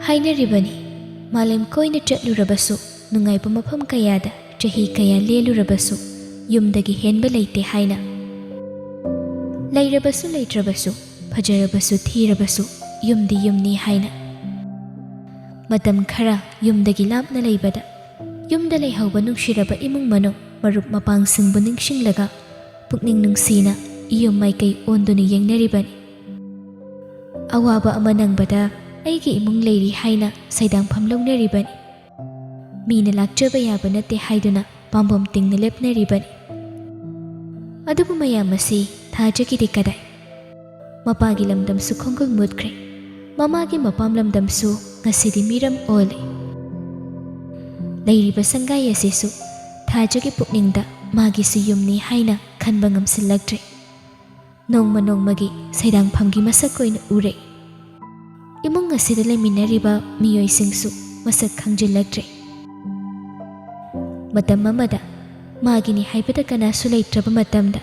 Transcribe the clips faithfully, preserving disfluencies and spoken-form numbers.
ꯍꯥꯏꯅꯔꯤꯕꯅꯤ, ꯃꯥꯂꯦꯝ ꯀꯣꯏꯅ ꯆꯠꯂꯨꯔꯕꯁꯨ, ꯅꯨꯡꯉꯥꯏꯕ ꯃꯐꯝ ꯀꯌꯥꯗ ꯆꯍꯤ ꯀꯌꯥ ꯂꯦꯜꯂꯨꯔꯕꯁꯨ, ꯌꯨꯝꯗꯒꯤ ꯍꯦꯟꯕ ꯂꯩꯇꯦ ꯍꯥꯏꯅ꯫ ꯂꯩꯔꯕꯁꯨ ꯂꯩꯇ꯭ꯔꯕꯁꯨ, ꯐꯖꯔꯕꯁꯨ ꯊꯤꯔꯕꯁꯨ, ꯌꯨꯝꯗꯤ ꯌꯨꯝꯅꯤ ꯍꯥꯏꯅ꯫ ꯃꯇꯝ ꯈꯔ ꯌꯨꯝꯗꯒꯤ ꯂꯥꯞꯅ ꯂꯩꯕꯗ, ꯌꯨꯝꯗ ꯂꯩꯍꯧꯕ ꯅꯨꯡꯁꯤꯔꯕ ꯏꯃꯨꯡ ꯃꯅꯨꯡ, ꯃꯔꯨꯞ ꯃꯄꯥꯡꯁꯤꯡꯕꯨ ꯅꯤꯡꯁꯤꯡꯂꯒ ꯄꯨꯛꯅꯤꯡ ꯅꯨꯡꯁꯤꯅ ꯏꯌꯨꯝ ꯃꯥꯏꯀꯩ ꯑꯣꯟꯗꯨꯅ ꯌꯦꯡꯅꯔꯤꯕꯅꯤ꯫ ꯑꯋꯥꯕ ꯑꯃ ꯅꯪꯕꯗ ꯑꯩꯒꯤ ꯏꯃꯨꯡ ꯂꯩꯔꯤ ꯍꯥꯏꯅ ꯁꯩꯗꯥꯡꯐꯝ ꯂꯧꯅꯔꯤꯕꯅꯤ꯫ ꯃꯤꯅ ꯂꯥꯛꯆꯕ ꯌꯥꯕ ꯅꯠꯇꯦ ꯍꯥꯏꯗꯨꯅ ꯄꯥꯝꯕꯣꯝ ꯇꯤꯡꯅ ꯂꯦꯞꯅꯔꯤꯕꯅꯤ꯫ ꯑꯗꯨꯕꯨ ꯃꯌꯥꯝ ꯑꯁꯤ ꯊꯥꯖꯒꯤꯗꯤ ꯀꯗꯥꯏ? ꯃꯄꯥꯒꯤ ꯂꯝꯗꯝꯁꯨ ꯈꯣꯡꯒꯨꯜ ꯃꯨꯠꯈ꯭ꯔꯦ꯫ ꯃꯃꯥꯒꯤ ꯃꯄꯥꯝ ꯂꯝꯗꯝꯁꯨ ꯉꯁꯤꯗꯤ ꯃꯤꯔꯝ ꯑꯣꯜꯂꯦ꯫ ꯂꯩꯔꯤꯕ ꯁꯪꯒꯥꯏ ꯑꯁꯤꯁꯨ ꯊꯥꯖꯒꯤ ꯄꯨꯛꯅꯤꯡꯗ ꯃꯥꯒꯤꯁꯨ ꯌꯨꯝꯅꯤ ꯍꯥꯏꯅ ꯈꯟꯕ ꯉꯝꯁꯤꯜꯂꯛꯇ꯭ꯔꯦ꯫ ꯅꯣꯡꯃ ꯅꯣꯡꯃꯒꯤ ꯁꯩꯗꯥꯡꯐꯝꯒꯤ ꯃꯁꯛ ꯑꯣꯏꯅ ꯎꯔꯦ꯫ ꯏꯃꯨꯡ ꯑꯁꯤꯗ ꯂꯩꯃꯤꯟꯅꯔꯤꯕ ꯃꯤꯑꯣꯏꯁꯤꯡꯁꯨ ꯃꯁꯛ ꯈꯪꯖꯤꯜꯂꯛꯇ꯭ꯔꯦ꯫ ꯃꯇꯝ ꯑꯃꯗ ꯃꯥꯒꯤꯅꯤ ꯍꯥꯏꯕꯗ ꯀꯅꯥꯁꯨ ꯂꯩꯇ꯭ꯔꯕ ꯃꯇꯝꯗ,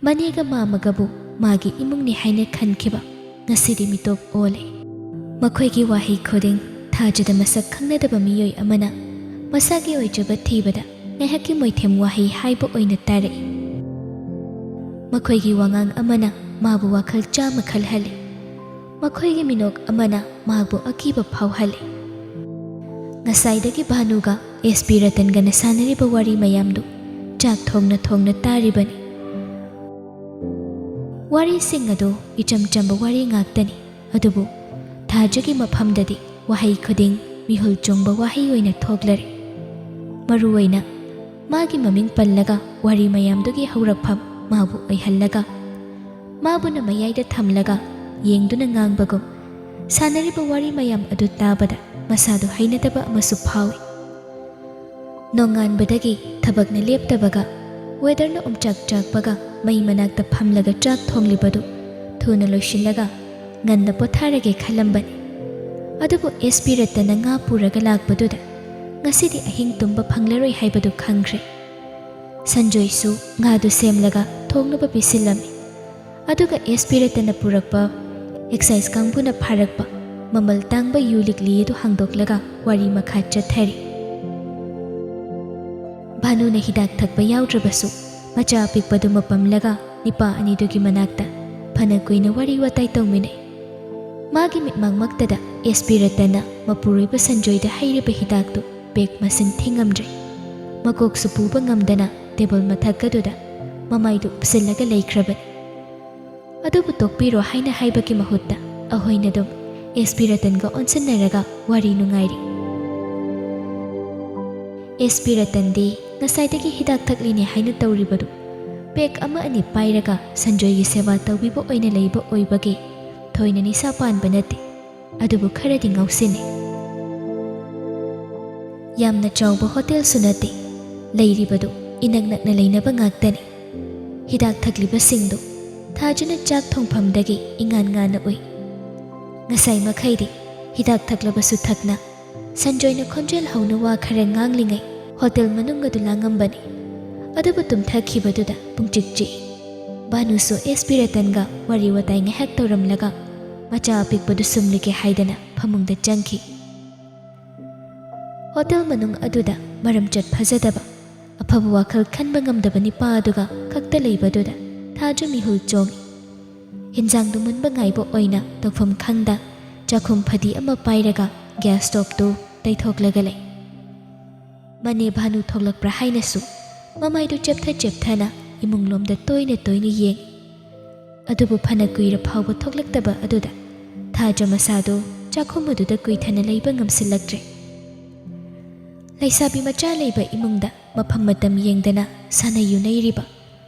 ꯃꯅꯦꯒ ꯃꯥꯃꯒꯕꯨ ꯃꯥꯒꯤ ꯏꯃꯨꯡꯅꯤ ꯍꯥꯏꯅ ꯈꯟꯈꯤꯕ ꯉꯁꯤꯗꯤ ꯃꯤꯇꯣꯞ ꯑꯣꯜꯂꯦ꯫ ꯃꯈꯣꯏꯒꯤ ꯋꯥꯍꯩ ꯈꯨꯗꯤꯡ ꯊꯥꯖꯗ ꯃꯁꯛ ꯈꯪꯅꯗꯕ ꯃꯤꯑꯣꯏ ꯑꯃꯅ ꯃꯁꯥꯒꯤ ꯑꯣꯏꯖꯕ ꯊꯤꯕꯗ ꯉꯥꯏꯍꯥꯛꯀꯤ ꯃꯣꯏꯊꯦꯝ ꯋꯥꯍꯩ ꯍꯥꯏꯕ ꯑꯣꯏꯅ ꯇꯥꯔꯛꯏ꯫ ꯃꯈꯣꯏꯒꯤ ꯋꯥꯉꯥꯡ ꯑꯃꯅ ꯃꯥꯕꯨ ꯋꯥꯈꯜ ꯆꯥꯝꯃ ꯈꯜꯍꯜꯂꯤ꯫ ꯃꯈꯣꯏꯒꯤ ꯃꯤꯅꯣꯛ ꯑꯃꯅ ꯃꯍꯥꯛꯄꯨ ꯑꯀꯤꯕ ꯐꯥꯎꯍꯜꯂꯤ꯫ ꯉꯁꯥꯏꯗꯒꯤ ꯚꯥꯅꯨꯒ ꯑꯦꯁ ꯄꯤ ꯔꯇꯟꯒꯅ ꯁꯥꯟꯅꯔꯤꯕ ꯋꯥꯔꯤ ꯃꯌꯥꯝꯗꯨ ꯆꯥꯛ ꯊꯣꯡꯅ ꯊꯣꯡꯅ ꯇꯥꯔꯤꯕꯅꯤ꯫ ꯋꯥꯔꯤꯁꯤꯡ ꯑꯗꯨ ꯏꯆꯝ ꯆꯝꯕ ꯋꯥꯔꯤ ꯉꯥꯛꯇꯅꯤ, ꯑꯗꯨꯕꯨ ꯊꯥꯖꯒꯤ ꯃꯐꯝꯗꯗꯤ ꯋꯥꯍꯩ ꯈꯨꯗꯤꯡ ꯃꯤꯍꯨꯜ ꯆꯣꯡꯕ ꯋꯥꯍꯩ ꯑꯣꯏꯅ ꯊꯣꯛꯂꯔꯦ꯫ ꯃꯔꯨꯑꯣꯏꯅ ꯃꯥꯒꯤ ꯃꯃꯤꯡ ꯄꯜꯂꯒ ꯋꯥꯔꯤ ꯃꯌꯥꯝꯗꯨꯒꯤ ꯍꯧꯔꯛꯐꯝ ꯃꯥꯕꯨ ꯑꯣꯏꯍꯜꯂꯒ, ꯃꯥꯕꯨꯅ ꯃꯌꯥꯏꯗ ꯊꯝꯂꯒ ꯌꯦꯡꯗꯨꯅ ꯉꯥꯡꯕꯒꯨꯝ ꯁꯥꯟꯅꯔꯤꯕ ꯋꯥꯔꯤ ꯃꯌꯥꯝ ꯑꯗꯨ ꯇꯥꯕꯗ ꯃꯁꯥꯗꯨ ꯍꯩꯅꯗꯕ ꯑꯃꯁꯨ ꯐꯥꯎꯏ꯫ ꯅꯣꯡꯉꯥꯟꯕꯗꯒꯤ ꯊꯕꯛꯅ ꯂꯦꯞꯇꯕꯒ, ꯋꯦꯗꯔꯅ ꯑꯣꯝꯆꯥꯛ ꯆꯥꯛꯄꯒ, ꯃꯩ ꯃꯅꯥꯛꯇ ꯐꯝꯂꯒ ꯆꯥꯛ ꯊꯣꯡꯂꯤꯕꯗꯨ ꯊꯨꯅ ꯂꯣꯏꯁꯤꯜꯂꯒ ꯉꯟꯅ ꯄꯣꯊꯥꯔꯒꯦ ꯈꯜꯂꯝꯕꯅꯤ꯫ ꯑꯗꯨꯕꯨ ꯑꯦꯁ ꯄꯤ ꯔꯇꯟꯅ ꯉꯥ ꯄꯨꯔꯒ ꯂꯥꯛꯄꯗꯨꯗ ꯉꯁꯤꯗꯤ ꯑꯍꯤꯡ ꯇꯨꯝꯕ ꯐꯪꯂꯔꯣꯏ ꯍꯥꯏꯕꯗꯨ ꯈꯪꯈ꯭ꯔꯦ꯫ ꯁꯟꯖꯣꯏꯁꯨ ꯉꯥꯗꯨ ꯁꯦꯝꯂꯒ ꯊꯣꯡꯅꯕ ꯄꯤꯁꯤꯜꯂꯝꯃꯤ꯫ ꯑꯗꯨꯒ ꯑꯦꯁ ꯄꯤ ꯔꯇꯟꯅ ꯄꯨꯔꯛꯄ ꯑꯦꯛꯁꯥꯏꯖ ꯀꯥꯡꯕꯨꯅ ꯐꯥꯔꯛꯄ ꯃꯃꯜ ꯇꯥꯡꯕ ꯌꯨ ꯂꯤꯛꯂꯤ ꯑꯗꯨ ꯍꯥꯡꯗꯣꯛꯂꯒ ꯋꯥꯔꯤ ꯃꯈꯥ ꯆꯠꯊꯔꯤ꯫ ꯚꯥꯅꯨꯅ ꯍꯤꯗꯥꯛ ꯊꯛꯄ ꯌꯥꯎꯗ꯭ꯔꯕꯁꯨ ꯃꯆꯥ ꯑꯄꯤꯛꯄꯗꯨ ꯃꯄꯝꯂꯒ ꯅꯤꯄꯥ ꯑꯅꯤꯗꯨꯒꯤ ꯃꯅꯥꯛꯇ ꯐꯅ ꯀꯨꯏꯅ ꯋꯥꯔꯤ ꯋꯥꯇꯥꯏ ꯇꯧꯃꯤꯟꯅꯩ꯫ ꯃꯥꯒꯤ ꯃꯤꯠꯃꯥꯡꯃꯛꯇꯗ ꯑꯦꯁ ꯄꯤ ꯔꯇꯟꯅ ꯃꯄꯨꯔꯣꯏꯕ ꯁꯟꯖꯣꯏꯗ ꯍꯩꯔꯤꯕ ꯍꯤꯗꯥꯛꯇꯨ ꯕꯦꯒ ꯃꯁꯤꯡ ꯊꯤꯉꯝꯗ꯭ꯔꯦ꯫ ꯃꯀꯣꯛꯁꯨ ꯄꯨꯕ ꯉꯝꯗꯅ ꯇꯦꯕꯜ ꯃꯊꯛ ꯑꯗꯨꯗ ꯃꯃꯥꯏꯗꯨ ꯎꯞꯁꯤꯜꯂꯒ ꯂꯩꯈ꯭ꯔꯕꯅꯤ꯫ ꯑꯗꯨꯕꯨ ꯇꯣꯛꯄꯤꯔꯣ ꯍꯥꯏꯅ ꯍꯥꯏꯕꯒꯤ ꯃꯍꯨꯠꯇ ꯑꯍꯣꯏꯅ ꯑꯗꯨꯝ ꯑꯦꯁ ꯄꯤ ꯔꯇꯟꯒ ꯑꯣꯟꯁꯤꯟꯅꯔꯒ ꯋꯥꯔꯤ ꯅꯨꯡꯉꯥꯏꯔꯤ꯫ ꯑꯦꯁ ꯄꯤ ꯔꯇꯟꯗꯤ ꯉꯁꯥꯏꯗꯒꯤ ꯍꯤꯗꯥꯛ ꯊꯛꯂꯤꯅꯦ ꯍꯥꯏꯅ ꯇꯧꯔꯤꯕꯗꯨ ꯕꯦꯒ ꯑꯃ ꯑꯅꯤ ꯄꯥꯏꯔꯒ ꯁꯟꯖꯣꯏꯒꯤ ꯁꯦꯕꯥ ꯇꯧꯕꯤꯕ ꯑꯣꯏꯅ ꯂꯩꯕ ꯑꯣꯏꯕꯒꯤ ꯊꯣꯏꯅ ꯅꯤꯁꯥ ꯄꯥꯟꯕ ꯅꯠꯇꯦ꯫ ꯑꯗꯨꯕꯨ ꯈꯔꯗꯤ ꯉꯥꯎꯁꯤꯟꯅꯩ꯫ ꯌꯥꯝꯅ ꯆꯥꯎꯕ ꯍꯣꯇꯦꯜꯁꯨ ꯅꯠꯇꯦ꯫ ꯂꯩꯔꯤꯕꯗꯨ ꯏꯅꯛ ꯅꯛꯅ ꯂꯩꯅꯕ ꯉꯥꯛꯇꯅꯤ꯫ ꯍꯤꯗꯥꯛ ꯊꯛꯂꯤꯕꯁꯤꯡꯗꯨ ꯊꯥꯖꯅ ꯆꯥꯛ ꯊꯣꯡꯐꯝꯗꯒꯤ ꯏꯉꯥꯟ ꯉꯥꯟꯅ ꯎꯏ꯫ ꯉꯁꯥꯏ ꯃꯈꯩꯗꯤ ꯍꯤꯗꯥꯛ ꯊꯛꯂꯕꯁꯨ ꯊꯛꯅ ꯁꯟꯖꯣꯏꯅ ꯈꯣꯟꯖꯦꯜ ꯍꯧꯅ ꯋꯥ ꯈꯔ ꯉꯥꯡꯂꯤꯉꯩ ꯍꯣꯇꯦꯜ ꯃꯅꯨꯡ ꯑꯗꯨ ꯂꯥꯡꯉꯝꯕꯅꯤ꯫ ꯑꯗꯨꯕꯨ ꯇꯨꯝꯊꯈꯤꯕꯗꯨꯗ ꯄꯨꯡꯆꯤꯛ ꯆꯤꯛꯏ꯫ ꯚꯥꯅꯨꯁꯨ ꯑꯦꯁ ꯄꯤ ꯔꯇꯟꯒ ꯋꯥꯔꯤ ꯋꯥꯇꯥꯏ ꯉꯥꯏꯍꯥꯛ ꯇꯧꯔꯝꯂꯒ ꯃꯆꯥ ꯑꯄꯤꯛꯄꯗꯨ ꯁꯨꯝꯂꯒꯦ ꯍꯥꯏꯗꯅ ꯐꯃꯨꯡꯗ ꯆꯪꯈꯤ꯫ ꯍꯣꯇꯦꯜ ꯃꯅꯨꯡ ꯑꯗꯨꯗ ꯃꯔꯝꯆꯠ ꯐꯖꯗꯕ, ꯑꯐꯕ ꯋꯥꯈꯜ ꯈꯟꯕ ꯉꯝꯗꯕ ꯅꯤꯄꯥ ꯑꯗꯨꯒ ꯈꯛꯇ ꯂꯩꯕꯗꯨꯗ ꯊꯥꯖ ꯃꯤꯍꯨꯜ ꯆꯣꯡꯏ꯫ ꯍꯤꯟꯖꯥꯡꯗꯨ ꯃꯨꯟꯕ ꯉꯥꯏꯕ ꯑꯣꯏꯅ ꯇꯧꯐꯝ ꯈꯪꯗ ꯆꯥꯛꯈꯨꯝ ꯐꯗꯤ ꯑꯃ ꯄꯥꯏꯔꯒ ꯒ꯭ꯌꯥꯁ ꯁ꯭ꯇꯣꯞꯇꯨ ꯇꯩꯊꯣꯛꯂꯒ ꯂꯩ꯫ ꯃꯅꯦ ꯚꯥꯅꯨ ꯊꯣꯛꯂꯛꯄ꯭ꯔꯥ ꯍꯥꯏꯅꯁꯨ ꯃꯃꯥꯏꯗꯨ ꯆꯦꯞꯊ ꯆꯦꯞꯊꯅ ꯏꯃꯨꯡꯂꯣꯝꯗ ꯇꯣꯏꯅ ꯇꯣꯏꯅ ꯌꯦꯡꯏ꯫ ꯑꯗꯨꯕꯨ ꯐꯅ ꯀꯨꯏꯔ ꯐꯥꯎꯕ ꯊꯣꯛꯂꯛꯇꯕ ꯑꯗꯨꯗ ꯊꯥꯖ ꯃꯁꯥꯗꯨ ꯆꯥꯛꯈꯨꯝ ꯑꯗꯨꯗ ꯀꯨꯏꯊꯅ ꯂꯩꯕ ꯉꯝꯁꯤꯜꯂꯛꯇ꯭ꯔꯦ꯫ ꯂꯩꯁꯥꯕꯤ ꯃꯆꯥ ꯂꯩꯕ ꯏꯃꯨꯡꯗ ꯃꯐꯝ ꯃꯇꯝ ꯌꯦꯡꯗꯅ ꯁꯥꯟꯅ ꯌꯨꯅꯩꯔꯤꯕ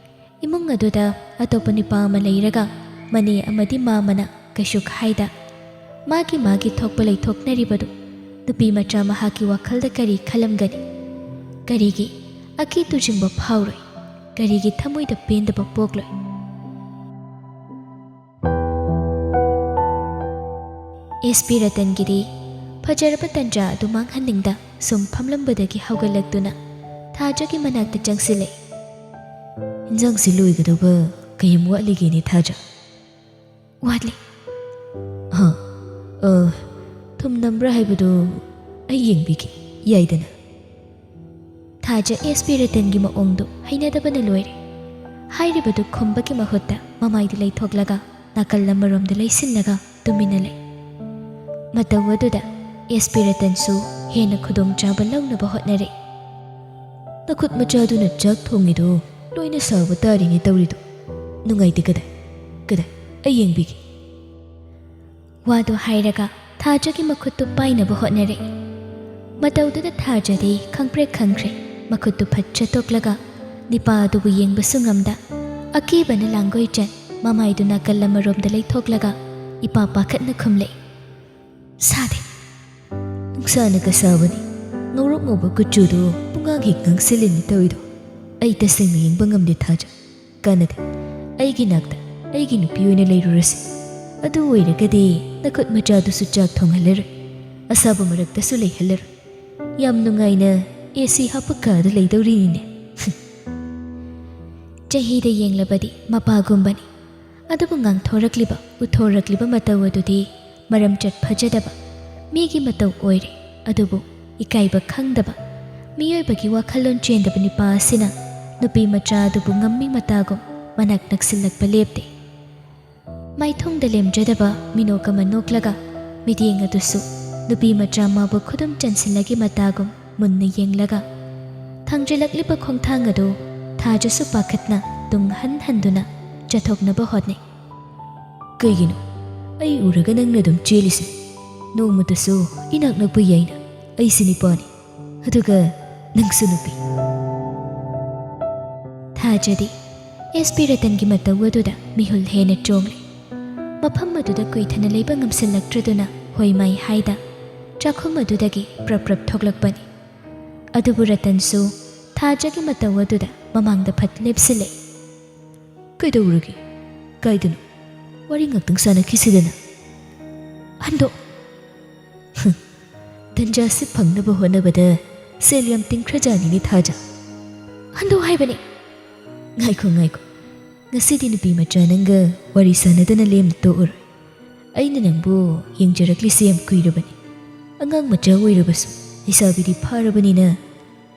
ꯏꯃꯨꯡ ꯑꯗꯨꯗ ꯑꯇꯣꯞꯄ ꯅꯨꯄꯥ ꯑꯃ ꯂꯩꯔꯒ ꯃꯅꯦ ꯑꯃꯗꯤ ꯃꯥꯃꯅ ꯀꯩꯁꯨ ꯈꯥꯏꯗ ꯃꯥꯒꯤ ꯃꯥꯒꯤ ꯊꯣꯛꯄ ꯂꯩꯊꯣꯛꯅꯔꯤꯕꯗꯨ ꯅꯨꯄꯤ ꯃꯆꯥ ꯃꯍꯥꯛꯀꯤ ꯋꯥꯈꯜꯗ ꯀꯔꯤ ꯈꯜꯂꯝꯒꯅꯤ? ꯀꯔꯤꯒꯤ ꯑꯀꯤ ꯇꯨꯖꯤꯡꯕ ꯐꯥꯎꯔꯣꯏ? ꯀꯔꯤꯒꯤ ꯊꯃꯣꯏꯗ ꯄꯦꯟꯗꯕ ꯄꯣꯛꯂꯣꯏ? ꯑꯦꯁ ꯄꯤ ꯔꯇꯟꯒꯤꯗꯤ ꯐꯖꯔꯕ ꯇꯟꯖꯥ ꯑꯗꯨ ꯃꯥꯡꯍꯟꯅꯤꯡꯗ ꯁꯨꯝ ꯐꯝꯂꯝꯕꯗꯒꯤ ꯍꯧꯒꯠꯂꯛꯇꯨꯅ ꯊꯥꯖꯒꯤ ꯃꯅꯥꯛꯇ ꯆꯪꯁꯤꯜꯂꯛꯏ꯫ "ꯏꯟꯖꯥꯡꯁꯤ ꯂꯣꯏꯒꯗꯧꯕ ꯀꯌꯥꯝ ꯋꯥꯠꯂꯤꯒꯦꯅꯦ ꯊꯥꯖ?" "ꯋꯥꯠꯂꯤ꯫" "ꯍꯥ?" "ꯑ, ꯊꯨꯝ ꯅꯝꯕ꯭ꯔꯥ ꯍꯥꯏꯕꯗꯨ ꯑꯩ ꯌꯦꯡꯕꯤꯒꯦ, ꯌꯥꯏꯗꯅ?" ꯊꯥꯖ ꯑꯦꯁ ꯄꯤ ꯔꯇꯟꯒꯤ ꯃꯑꯣꯡꯗꯨ ꯍꯩꯅꯗꯕꯅ ꯂꯣꯏꯔꯦ꯫ ꯍꯥꯏꯔꯤꯕꯗꯨ ꯈꯨꯝꯕꯒꯤ ꯃꯍꯨꯠꯇ ꯃꯃꯥꯏꯗꯨ ꯂꯩꯊꯣꯛꯂꯒ ꯅꯥꯀꯜ ꯑꯃꯔꯣꯝꯗ ꯂꯩꯁꯤꯜꯂꯒ ꯇꯨꯃꯤꯟꯅ ꯂꯩ꯫ ꯃꯇꯧ ꯑꯗꯨꯗ ꯑꯦꯁ ꯄꯤ ꯔꯇꯟꯁꯨ ꯍꯦꯟꯅ ꯈꯨꯗꯣꯡꯆꯥꯕ ꯂꯧꯅꯕ ꯍꯣꯠꯅꯔꯦ꯫ "ꯅꯈꯨꯠ ꯃꯆꯥꯗꯨꯅ ꯆꯥꯛ ꯊꯣꯡꯉꯤꯗꯣ ꯂꯣꯏꯅ ꯁꯥꯕ ꯇꯥꯔꯤꯅꯦ ꯇꯧꯔꯤꯗꯣ꯫ ꯅꯨꯡꯉꯥꯏꯇꯦ, ꯀꯗꯥꯏ, ꯀꯗꯥꯏ, ꯑꯩ ꯌꯦꯡꯕꯤꯒꯦ꯫" ꯋꯥꯗꯨ ꯍꯥꯏꯔꯒ ꯊꯥꯖꯒꯤ ꯃꯈꯨꯠꯇꯨ ꯄꯥꯏꯅꯕ ꯍꯣꯠꯅꯔꯛꯏ꯫ ꯃꯇꯧꯗꯨꯗ ꯊꯥꯖꯗꯤ ꯈꯪꯄ꯭ꯔꯦꯛ ꯈꯪꯈ꯭ꯔꯦ꯫ ꯃꯈꯨꯠꯇꯨ ꯐꯠ ꯆꯠꯇꯣꯛꯂꯒ ꯅꯤꯄꯥ ꯑꯗꯨꯕꯨ ꯌꯦꯡꯕꯁꯨ ꯉꯝꯗ ꯑꯀꯤꯕꯅ ꯂꯥꯡꯒꯣꯏ ꯆꯟ ꯃꯃꯥꯏꯗꯨ ꯅꯥꯀꯜ ꯑꯃꯔꯣꯝꯗ ꯂꯩꯊꯣꯛꯂꯒ ꯏꯄꯥ ꯄꯥꯈꯠꯅ ꯈꯨꯝꯂꯛꯏ, "ꯁꯥꯗꯦ꯫ ꯅꯨꯡꯁꯥꯅꯒ ꯁꯥꯕꯅꯤ꯫ ꯉꯧꯔꯣꯛ ꯉꯧꯕ ꯀꯨꯆꯨꯗꯨ ꯄꯨꯡꯉꯥꯡ ꯍꯦꯛ ꯉꯥꯡꯁꯤꯜꯂꯤꯅꯤ ꯇꯧꯔꯤꯗꯣ꯫ ꯑꯩ ꯇꯁꯦꯡꯅ ꯌꯦꯡꯕ ꯉꯝꯗꯦ ꯊꯥꯖ꯫ ꯀꯥꯟꯅꯗꯦ꯫ ꯑꯩꯒꯤ ꯅꯥꯛꯇ ꯑꯩꯒꯤ ꯅꯨꯄꯤ ꯑꯣꯏꯅ ꯂꯩꯔꯨꯔꯁꯤ꯫ ꯑꯗꯨ ꯑꯣꯏꯔꯒꯗꯤ ꯅꯈꯨꯠ ꯃꯆꯥꯗꯨꯁꯨ ꯆꯥꯛ ꯊꯣꯡꯍꯜꯂꯔꯣꯏ, ꯑꯁꯥꯕ ꯃꯔꯛꯇꯁꯨ ꯂꯩꯍꯜꯂꯔꯣꯏ꯫ ꯌꯥꯝ ꯅꯨꯡꯉꯥꯏꯅ ꯑꯦ ꯁꯤ ꯍꯥꯞꯄ ꯀꯥꯗ ꯂꯩꯗꯧꯔꯤꯅꯤꯅꯦ꯫" ꯆꯍꯤꯗ ꯌꯦꯡꯂꯕꯗꯤ ꯃꯄꯥꯒꯨꯝꯕꯅꯤ꯫ ꯑꯗꯨꯕꯨ ꯉꯥꯡꯊꯣꯔꯛꯂꯤꯕ, ꯎꯠꯊꯣꯔꯛꯂꯤꯕ ꯃꯇꯧ ꯑꯗꯨꯗꯤ ꯃꯔꯝꯆꯠ ꯐꯖꯗꯕ ꯃꯤꯒꯤ ꯃꯇꯧ ꯑꯣꯏꯔꯦ꯫ ꯑꯗꯨꯕꯨ ꯏꯀꯥꯏꯕ ꯈꯪꯗꯕ ꯃꯤꯑꯣꯏꯕꯒꯤ ꯋꯥꯈꯜꯂꯣꯟ ꯆꯦꯟꯗꯕ ꯅꯤꯄꯥ ꯑꯁꯤꯅ ꯅꯨꯄꯤ ꯃꯆꯥ ꯑꯗꯨꯕꯨ ꯉꯝꯃꯤ ꯃꯇꯥꯒꯨꯝ ꯃꯅꯥꯛ ꯅꯛꯁꯤꯜꯂꯛꯄ ꯂꯦꯞꯇꯦ꯫ ꯃꯥꯏꯊꯣꯡꯗ ꯂꯦꯝꯖꯗꯕ ꯃꯤꯅꯣꯛ ꯑꯃ ꯅꯣꯛꯂꯒ ꯃꯤꯠꯌꯦꯡ ꯑꯗꯨꯁꯨ ꯅꯨꯄꯤ ꯃꯆꯥ ꯃꯥꯕꯨ ꯈꯨꯗꯨꯝ ꯆꯟꯁꯤꯜꯂꯒꯤ ꯃꯇꯥꯒꯨꯝ ꯃꯨꯟꯅ ꯌꯦꯡꯂꯒ ꯊꯥꯡꯖꯤꯜꯂꯛꯂꯤꯕ ꯈꯣꯡꯊꯥꯡ ꯑꯗꯨ ꯊꯥꯖꯁꯨ ꯄꯥꯈꯠꯅ ꯇꯨꯡ ꯍꯟ ꯍꯟꯗꯨꯅ ꯆꯠꯊꯣꯛꯅꯕ ꯍꯣꯠꯅꯩ꯫ "ꯀꯩꯒꯤꯅꯣ ꯑꯩ ꯎꯔꯒ ꯅꯪꯅ ꯑꯗꯨꯝ ꯆꯦꯜꯂꯤꯁꯦ? ꯅꯣꯡꯃꯇꯁꯨ ꯏꯅꯥꯛ ꯅꯛꯄ ꯌꯥꯏꯅ꯫ ꯑꯩꯁꯤ ꯅꯤꯄꯥꯅꯤ, ꯑꯗꯨꯒ ꯅꯪꯁꯨ ꯅꯨꯄꯤ꯫" ꯊꯥꯖꯗꯦ꯫ ꯑꯦꯁ ꯄꯤ ꯔꯇꯟꯒꯤ ꯃꯇꯧ ꯑꯗꯨꯗ ꯃꯤꯍꯨꯜ ꯍꯦꯟꯅ ꯆꯣꯡꯂꯦ꯫ ꯃꯐꯝ ꯑꯗꯨꯗ ꯀꯨꯏꯊꯅ ꯂꯩꯕ ꯉꯝꯁꯤꯜꯂꯛꯇ꯭ꯔꯗꯨꯅ ꯍꯣꯏ ꯃꯥꯏ ꯍꯥꯏꯗ ꯆꯥꯛꯈꯨꯝ ꯑꯗꯨꯗꯒꯤ ꯄ꯭ꯔꯞ ꯄ꯭ꯔꯞ ꯊꯣꯛꯂꯛꯄꯅꯤ꯫ ꯑꯗꯨꯕꯨ ꯔꯇꯟꯁꯨ ꯊꯥꯖꯒꯤ ꯃꯇꯧ ꯑꯗꯨꯗ ꯃꯃꯥꯡꯗ ꯐꯠ ꯂꯦꯞꯁꯤꯜꯂꯦ꯫ "ꯀꯩꯗꯧꯔꯒꯦ? ꯀꯥꯏꯗꯅꯣ? ꯋꯥꯔꯤ ꯉꯥꯛꯇꯪ ꯁꯥꯟꯅꯈꯤꯁꯤꯗꯅ꯫" "ꯍꯟꯗꯣ!" "ꯍꯨꯝ, ꯇꯟꯖꯥꯁꯤ ꯐꯪꯅꯕ ꯍꯣꯠꯅꯕꯗ ꯁꯦꯜ ꯌꯥꯝ ꯇꯤꯡꯈ꯭ꯔꯖꯥꯠꯅꯤꯅꯦ ꯊꯥꯖ꯫" "ꯍꯟꯗꯣ ꯍꯥꯏꯕꯅꯦ!" "ꯉꯥꯏꯈꯣ, ꯉꯥꯏꯈꯣ꯫ ꯉꯁꯤꯗꯤ ꯅꯨꯄꯤ ꯃꯆꯥ ꯅꯪꯒ ꯋꯥꯔꯤ ꯁꯥꯟꯅꯗꯅ ꯂꯦꯝꯅ ꯇꯣꯛꯑꯔꯣꯏ꯫ ꯑꯩꯅ ꯅꯪꯕꯨ ꯌꯦꯡꯖꯔꯛꯂꯤꯁꯦ ꯌꯥꯝ ꯀꯨꯏꯔꯕꯅꯤ꯫ ꯑꯉꯥꯡ ꯃꯆꯥ ꯑꯣꯏꯔꯕꯁꯨ ꯂꯩꯁꯥꯕꯤꯗꯤ ꯐꯥꯔꯕꯅꯤꯅ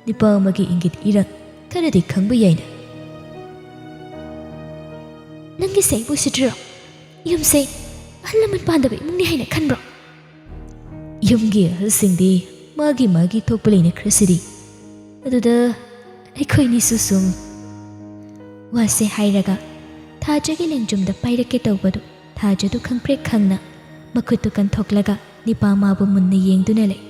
ꯅꯨꯄꯥ ꯑꯃꯒꯤ ꯏꯪꯒꯤꯠ ꯏꯔꯥꯡ ꯈꯔꯗꯤ ꯈꯪꯕ ꯌꯥꯏꯅ꯫ ꯅꯪꯒꯤꯁꯦ ꯑꯩꯕꯨ ꯎꯁꯤꯠꯇ꯭ꯔꯤꯔꯣ? ꯌꯨꯝꯁꯦ ꯑꯍꯜ ꯂꯃꯟ ꯄꯥꯟꯗꯕ ꯏꯃꯨꯡꯅꯤ ꯍꯥꯏꯅ ꯈꯟꯕ꯭ꯔꯣ? ꯌꯨꯝꯒꯤ ꯑꯍꯜꯁꯤꯡꯗꯤ ꯃꯥꯒꯤ ꯃꯥꯒꯤ ꯊꯣꯛꯄ ꯂꯩꯅꯈ꯭ꯔꯁꯤꯗꯤ꯫ ꯑꯗꯨꯗ ꯑꯩꯈꯣꯏꯅꯤꯁꯨ ꯁꯨꯝ꯫ ꯋꯥꯁꯦ ꯍꯥꯏꯔꯒ ꯊꯥꯖꯒꯤ ꯂꯦꯡꯖꯨꯝꯗ ꯄꯥꯏꯔꯛꯀꯦ ꯇꯧꯕꯗꯨ ꯊꯥꯖꯗꯨ ꯈꯪꯄ꯭ꯔꯦꯛ ꯈꯪꯅ ꯃꯈꯨꯠꯇꯨ ꯀꯟꯊꯣꯛꯂꯒ ꯅꯤꯄꯥ ꯃꯥꯕꯨ ꯃꯨꯟꯅ ꯌꯦꯡꯗꯨꯅ ꯂꯩ꯫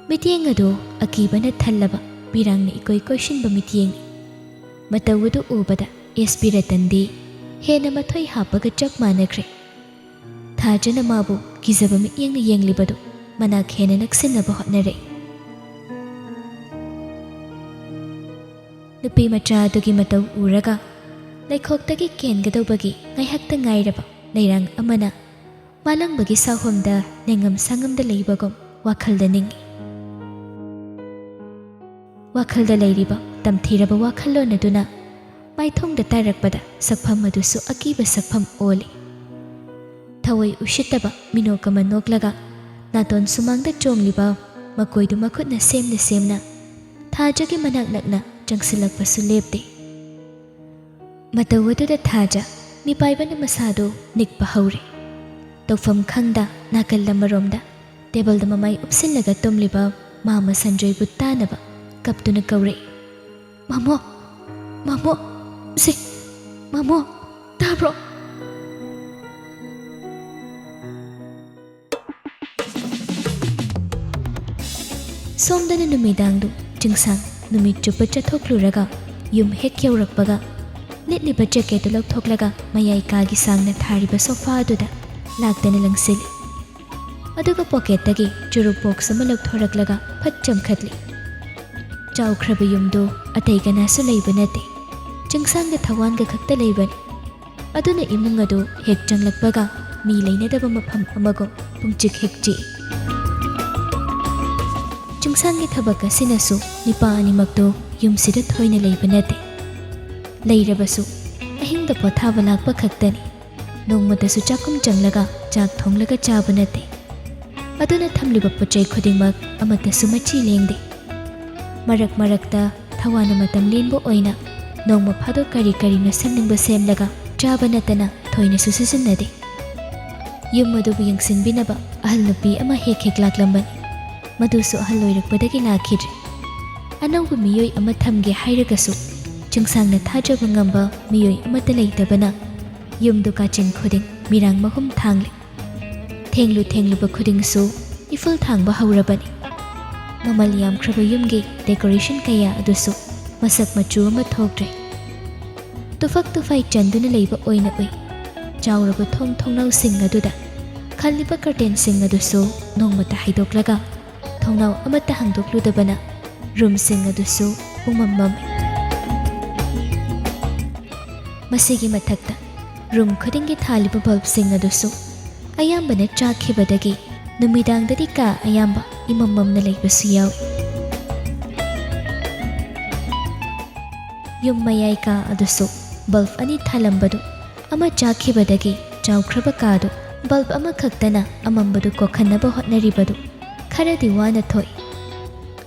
ꯃꯤꯠꯌꯦꯡ ꯑꯗꯨ ꯑꯀꯤꯕꯅ ꯊꯜꯂꯕ ꯄꯤꯔꯥꯡꯅ ꯏꯀꯣꯏ ꯀꯣꯏꯁꯤꯟꯕ ꯃꯤꯠꯌꯦꯡꯅꯤ꯫ ꯃꯇꯧ ꯑꯗꯨ ꯎꯕꯗ ꯑꯦꯁ ꯄꯤ ꯔꯇꯟꯗꯤ ꯍꯦꯟꯅ ꯃꯊꯣꯏ ꯍꯥꯞꯄꯒ ꯆꯞ ꯃꯥꯟꯅꯈ꯭ꯔꯦ꯫ ꯊꯥꯖꯅ ꯃꯥꯕꯨ ꯀꯤꯖꯕ ꯃꯤꯠꯌꯦꯡꯅ ꯌꯦꯡꯂꯤꯕꯗꯨ ꯃꯅꯥꯛ ꯍꯦꯟꯅ ꯅꯛꯁꯤꯟꯅꯕ ꯍꯣꯠꯅꯔꯛꯏ꯫ ꯅꯨꯄꯤ ꯃꯆꯥ ꯑꯗꯨꯒꯤ ꯃꯇꯧ ꯎꯔꯒ ꯂꯩꯈꯣꯛꯇꯒꯤ ꯀꯦꯟꯒꯗꯧꯕꯒꯤ ꯉꯥꯏꯍꯥꯛꯇ ꯉꯥꯏꯔꯕ ꯂꯩꯔꯥꯡ ꯑꯃꯅ ꯃꯥꯂꯪꯕꯒꯤ ꯁꯥꯍꯣꯝꯗ ꯅꯦꯡꯉꯝ ꯁꯥꯉꯝꯗ ꯂꯩꯕꯒꯨꯝ ꯋꯥꯈꯜꯗ ꯅꯤꯡꯏ꯫ ꯋꯥꯈꯜꯗ ꯂꯩꯔꯤꯕ ꯇꯝꯊꯤꯔꯕ ꯋꯥꯈꯜꯂꯣꯟ ꯑꯗꯨꯅ ꯃꯥꯏꯊꯣꯡꯗ ꯇꯥꯔꯛꯄꯗ ꯁꯛꯐꯝ ꯑꯗꯨꯁꯨ ꯑꯀꯤꯕ ꯁꯛꯐꯝ ꯑꯣꯜꯂꯤ꯫ ꯊꯋꯥꯏ ꯎꯁꯤꯠꯇꯕ ꯃꯤꯅꯣꯛ ꯑꯃ ꯅꯣꯛꯂꯒ ꯅꯥꯇꯣꯟ ꯁꯨꯃꯥꯡꯗ ꯆꯣꯡꯂꯤꯕ ꯃꯀꯣꯏꯗꯨ ꯃꯈꯨꯠꯅ ꯁꯦꯝꯅ ꯁꯦꯝꯅ ꯊꯥꯖꯒꯤ ꯃꯅꯥꯛ ꯅꯛꯅ ꯆꯪꯁꯤꯜꯂꯛꯄꯁꯨ ꯂꯦꯞꯇꯦ꯫ ꯃꯇꯧ ꯑꯗꯨꯗ ꯊꯥꯖ ꯃꯤꯄꯥꯏꯕꯅ ꯃꯁꯥꯗꯨ ꯅꯤꯛꯄ ꯍꯧꯔꯦ꯫ ꯇꯧꯐꯝ ꯈꯪꯗ ꯅꯥꯀꯜ ꯑꯃꯔꯣꯝꯗ ꯇꯦꯕꯜꯗ ꯃꯃꯥꯏ ꯎꯞꯁꯤꯜꯂꯒ ꯇꯨꯝꯂꯤꯕ ꯃꯥꯃ ꯁꯟꯖꯣꯏꯕꯨ ꯇꯥꯅꯕ ꯀꯞꯇꯨꯅ ꯀꯧꯔꯛꯏ, "ꯃꯥꯃꯣ! ꯃꯥꯃꯣ! ꯁꯦ! ꯃꯥꯃꯣ! ꯇꯥꯕ꯭ꯔꯣ?" ꯁꯣꯝꯗꯅ ꯅꯨꯃꯤꯗꯥꯡꯗꯨ ꯆꯤꯡꯁꯥꯡ ꯅꯨꯃꯤꯠ ꯆꯨꯞꯄ ꯆꯠꯊꯣꯛꯂꯨꯔꯒ ꯌꯨꯝ ꯍꯦꯛ ꯌꯧꯔꯛꯄꯒ ꯂꯤꯠꯂꯤꯕ ꯖꯦꯀꯦꯠꯇꯨ ꯂꯧꯊꯣꯛꯂꯒ ꯃꯌꯥꯏ ꯀꯥꯒꯤ ꯁꯥꯡꯅ ꯊꯥꯔꯤꯕ ꯁꯣꯐꯥ ꯑꯗꯨꯗ ꯂꯥꯛꯇꯅ ꯂꯪꯁꯤꯜꯂꯤ꯫ ꯑꯗꯨꯒ ꯄꯣꯀꯦꯠꯇꯒꯤ ꯆꯨꯔꯨꯞ ꯕꯣꯛꯁ ꯑꯃ ꯂꯧꯊꯣꯔꯛꯂꯒ ꯐꯠ ꯆꯝꯈꯠꯂꯤ꯫ ꯆꯥꯎꯈ꯭ꯔꯕ ꯌꯨꯝꯗꯨ ꯑꯇꯩ ꯀꯅꯥꯁꯨ ꯂꯩꯕ ꯅꯠꯇꯦ꯫ ꯆꯤꯡꯁꯥꯡꯒ ꯊꯋꯥꯟꯒ ꯈꯛꯇ ꯂꯩꯕꯅꯤ꯫ ꯑꯗꯨꯅ ꯏꯃꯨꯡ ꯑꯗꯨ ꯍꯦꯛ ꯆꯪꯂꯛꯄꯒ ꯃꯤ ꯂꯩꯅꯗꯕ ꯃꯐꯝ ꯑꯃꯒꯨꯝ ꯄꯨꯡꯆꯤꯛ ꯍꯦꯛ ꯆꯤꯛꯏ꯫ ꯆꯤꯡꯁꯥꯡꯒꯤ ꯊꯕꯛ ꯑꯁꯤꯅꯁꯨ ꯅꯤꯄꯥ ꯑꯅꯤꯃꯛꯇꯨ ꯌꯨꯝꯁꯤꯗ ꯊꯣꯏꯅ ꯂꯩꯕ ꯅꯠꯇꯦ꯫ ꯂꯩꯔꯕꯁꯨ ꯑꯍꯤꯡꯗ ꯄꯣꯊꯥꯕ ꯂꯥꯛꯄ ꯈꯛꯇꯅꯤ꯫ ꯅꯣꯡꯃꯇꯁꯨ ꯆꯥꯛꯈꯨꯝ ꯆꯪꯂꯒ ꯆꯥꯛ ꯊꯣꯡꯂꯒ ꯆꯥꯕ ꯅꯠꯇꯦ꯫ ꯑꯗꯨꯅ ꯊꯝꯂꯤꯕ ꯄꯣꯠ ꯆꯩ ꯈꯨꯗꯤꯡꯃꯛ ꯑꯃꯠꯇꯁꯨ ꯃꯆꯤ ꯂꯦꯡꯗꯦ꯫ ꯃꯔꯛ ꯃꯔꯛꯇ ꯊꯋꯥꯟꯅ ꯃꯇꯝ ꯂꯦꯟꯕ ꯑꯣꯏꯅ ꯅꯣꯡꯃ ꯐꯥꯗꯣꯛ ꯀꯔꯤ ꯀꯔꯤꯅꯣ ꯁꯦꯝꯅꯤꯡꯕ ꯁꯦꯝꯂꯒ ꯆꯥꯕ ꯅꯠꯇꯅ ꯊꯣꯏꯅꯁꯨ ꯁꯤꯖꯤꯟꯅꯗꯦ꯫ ꯌꯨꯝ ꯑꯗꯨꯕꯨ ꯌꯦꯡꯁꯤꯟꯕꯤꯅꯕ ꯑꯍꯜ ꯅꯨꯄꯤ ꯑꯃ ꯍꯦꯛ ꯍꯦꯛ ꯂꯥꯛꯂꯝꯕꯅꯤ꯫ ꯃꯗꯨꯁꯨ ꯑꯍꯜ ꯑꯣꯏꯔꯛꯄꯗꯒꯤ ꯂꯥꯛꯈꯤꯗ꯭ꯔꯦ꯫ ꯑꯅꯧꯕ ꯃꯤꯑꯣꯏ ꯑꯃ ꯊꯝꯒꯦ ꯍꯥꯏꯔꯒꯁꯨ ꯆꯤꯡꯁꯥꯡꯅ ꯊꯥꯖꯕ ꯉꯝꯕ ꯃꯤꯑꯣꯏ ꯑꯃꯠꯇ ꯂꯩꯇꯕꯅ ꯌꯨꯝꯗꯨ ꯀꯥꯆꯤꯟ ꯈꯨꯗꯤꯡ ꯃꯤꯔꯥꯡ ꯃꯍꯨꯝ ꯊꯥꯡꯂꯦ꯫ ꯊꯦꯡꯂꯨ ꯊꯦꯡꯂꯨꯕ ꯈꯨꯗꯤꯡꯁꯨ ꯏꯐꯨꯜ ꯊꯥꯡꯕ ꯍꯧꯔꯕꯅꯤ꯫ ꯃꯃꯜ ꯌꯥꯝꯈ꯭ꯔꯕ ꯌꯨꯝꯒꯤ decoration ꯀꯌꯥ ꯑꯗꯨꯁꯨ ꯃꯁꯛ ꯃꯆꯨ ꯑꯃ ꯊꯣꯛꯇ꯭ꯔꯦ꯫ ꯇꯨꯐꯛ ꯇꯨꯐꯥꯏ ꯆꯟꯗꯨꯅ ꯂꯩꯕ ꯑꯣꯏꯅ ꯎꯏ꯫ ꯆꯥꯎꯔꯕ ꯊꯣꯡ ꯊꯣꯡꯅꯥꯎꯁꯤꯡ ꯑꯗꯨꯗ ꯈꯜꯂꯤꯕ curtainꯁꯤꯡ ꯑꯗꯨꯁꯨ ꯅꯣꯡꯃꯇ ꯍꯥꯏꯗꯣꯛꯂꯒ ꯊꯣꯡꯅꯥꯎ ꯑꯃꯠꯇ ꯍꯥꯡꯗꯣꯛꯂꯨꯗꯕꯅ roomꯁꯤꯡ ꯑꯗꯨꯁꯨ ꯄꯨꯝꯃꯝ ꯃꯝꯃꯤ꯫ ꯃꯁꯤꯒꯤ ꯃꯊꯛꯇ room ꯈꯨꯗꯤꯡꯒꯤ ꯊꯥꯜꯂꯤꯕ bulbꯁꯤꯡ ꯑꯗꯨꯁꯨ ꯑꯌꯥꯝꯕꯅ ꯆꯥꯛꯈꯤꯕꯗꯒꯤ ꯅꯨꯃꯤꯗꯥꯡꯗꯗꯤ ꯀꯥ ꯑꯌꯥꯝꯕ ꯏꯃꯝ ꯃꯝꯅ ꯂꯩꯕꯁꯨ ꯌꯥꯎꯏ꯫ ꯌꯨꯝ ꯃꯌꯥꯏ ꯀꯥ ꯑꯗꯨꯁꯨ bulb ꯑꯅꯤ ꯊꯥꯜꯂꯝꯕꯗꯨ ꯑꯃ ꯆꯥꯛꯈꯤꯕꯗꯒꯤ ꯆꯥꯎꯈ꯭ꯔꯕ ꯀꯥꯗꯨ bulb ꯑꯃꯈꯛꯇꯅ ꯑꯃꯝꯕꯗꯨ ꯀꯣꯛꯍꯟꯅꯕ ꯍꯣꯠꯅꯔꯤꯕꯗꯨ ꯈꯔꯗꯤ ꯋꯥꯅ ꯊꯣꯛꯏ꯫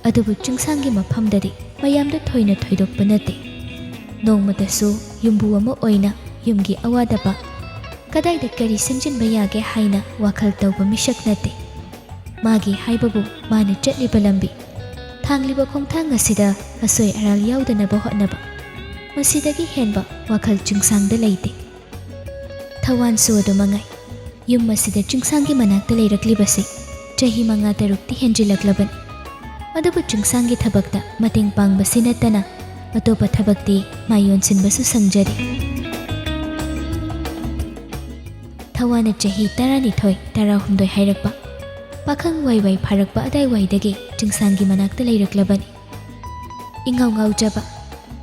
ꯑꯗꯨꯕꯨ ꯆꯤꯡꯁꯥꯡꯒꯤ ꯃꯐꯝꯗꯗꯤ ꯃꯌꯥꯝꯗ ꯊꯣꯏꯅ ꯊꯣꯏꯗꯣꯛꯄ ꯅꯠꯇꯦ꯫ ꯅꯣꯡꯃꯇꯁꯨ ꯌꯨꯝꯕꯨ ꯑꯃ ꯑꯣꯏꯅ ꯌꯨꯝꯒꯤ ꯑꯋꯥꯗ ꯑꯄꯥ ꯀꯗꯥꯏꯗ ꯀꯔꯤ ꯁꯦꯝꯖꯤꯟꯕ ꯌꯥꯒꯦ ꯍꯥꯏꯅ ꯋꯥꯈꯜ ꯇꯧꯕ ꯃꯤꯁꯛ ꯅꯠꯇꯦ꯫ ꯃꯥꯒꯤ ꯍꯥꯏꯕꯕꯨ ꯃꯥꯅ ꯆꯠꯂꯤꯕ ꯂꯝꯕꯤ, ꯊꯥꯡꯂꯤꯕ ꯈꯣꯡꯊꯥꯡ ꯑꯁꯤꯗ ꯑꯁꯣꯏ ꯑꯔꯥꯜ ꯌꯥꯎꯗꯅꯕ ꯍꯣꯠꯅꯕ, ꯃꯁꯤꯗꯒꯤ ꯍꯦꯟꯕ ꯋꯥꯈꯜ ꯆꯤꯡꯁꯥꯡꯗ ꯂꯩꯇꯦ꯫ ꯊꯋꯥꯟꯁꯨ ꯑꯗꯨ ꯃꯉꯥꯏ꯫ ꯌꯨꯝ ꯑꯁꯤꯗ ꯆꯤꯡꯁꯥꯡꯒꯤ ꯃꯅꯥꯛꯇ ꯂꯩꯔꯛꯂꯤꯕꯁꯤ ꯆꯍꯤ ꯃꯉꯥ ꯇꯔꯨꯛꯇꯤ ꯍꯦꯟꯖꯤꯜꯂꯛꯂꯕꯅꯤ꯫ ꯑꯗꯨꯕꯨ ꯆꯤꯡꯁꯥꯡꯒꯤ ꯊꯕꯛꯇ ꯃꯇꯦꯡ ꯄꯥꯡꯕꯁꯤ ꯅꯠꯇꯅ ꯑꯇꯣꯞꯄ ꯊꯕꯛꯇꯤ ꯃꯥꯏ ꯑꯣꯟꯁꯤꯟꯕꯁꯨ ꯁꯪꯖꯗꯦ꯫ ꯊꯋꯥꯟꯅ ꯆꯍꯤ ꯇꯔꯥꯅꯤꯊꯣꯏ, ꯇꯔꯥꯍꯨꯝꯗꯣꯏ ꯍꯥꯏꯔꯛꯄ, ꯄꯥꯈꯪ ꯋꯥꯏ ꯋꯥꯏ ꯐꯥꯔꯛꯄ ꯑꯗꯥꯏꯋꯥꯏꯗꯒꯤ ꯆꯤꯡꯁꯥꯡꯒꯤ ꯃꯅꯥꯛꯇ ꯂꯩꯔꯛꯂꯕꯅꯤ꯫ ꯏꯉꯥꯎ ꯉꯥꯎꯖꯕ,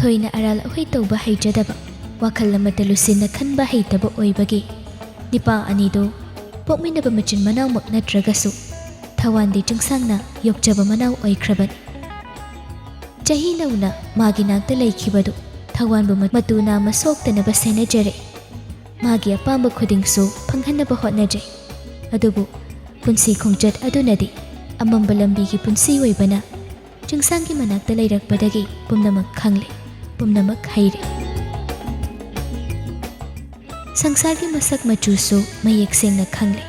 ꯊꯣꯏꯅ ꯑꯔꯥꯜ ꯑꯍꯣꯏ ꯇꯧꯕ ꯍꯩꯖꯗꯕ, ꯋꯥꯈꯜ ꯑꯃꯠꯇ ꯂꯨꯁꯤꯟꯅ ꯈꯟꯕ ꯍꯩꯇꯕ ꯑꯣꯏꯕꯒꯤ ꯅꯤꯄꯥ ꯑꯅꯤꯗꯨ ꯄꯣꯛꯃꯤꯟꯅꯕ ꯃꯆꯤꯟ ꯃꯅꯥꯎꯃꯛ ꯅꯠꯇ꯭ꯔꯒꯁꯨ ꯊꯋꯥꯟꯗꯤ ꯆꯤꯡꯁꯥꯡꯅ ꯌꯣꯛꯆꯕ ꯃꯅꯥꯎ ꯑꯣꯏꯈ꯭ꯔꯕꯅꯤ꯫ ꯆꯍꯤ ꯅꯧꯅ ꯃꯥꯒꯤ ꯅꯥꯛꯇ ꯂꯩꯈꯤꯕꯗꯨ ꯊꯋꯥꯟꯕꯨ ꯃ-, ꯃꯇꯨ ꯅꯥꯝꯃ ꯁꯣꯛꯇꯅꯕ ꯁꯦꯟꯅꯖꯔꯛꯏ꯫ ꯃꯥꯒꯤ ꯑꯄꯥꯝꯕ ꯈꯨꯗꯤꯡꯁꯨ ꯐꯪꯍꯟꯅꯕ ꯍꯣꯠꯅꯖꯩ꯫ ꯑꯗꯨꯕꯨ ꯄꯨꯟꯁꯤ ꯈꯣꯡꯆꯠ ꯑꯗꯨꯅꯗꯤ ꯑꯃꯝꯕ ꯂꯝꯕꯤꯒꯤ ꯄꯨꯟꯁꯤ ꯑꯣꯏꯕꯅ, ꯆꯤꯡꯁꯥꯡꯒꯤ ꯃꯅꯥꯛꯇ ꯂꯩꯔꯛꯄꯗꯒꯤ ꯄꯨꯝꯅꯃꯛ ꯈꯪꯂꯦ, ꯄꯨꯝꯅꯃꯛ ꯍꯩꯔꯦ꯫ ꯁꯪꯁꯥꯔꯒꯤ ꯃꯁꯛ ꯃꯆꯨꯁꯨ ꯃꯌꯦꯛ ꯁꯦꯡꯅ ꯈꯪꯂꯦ꯫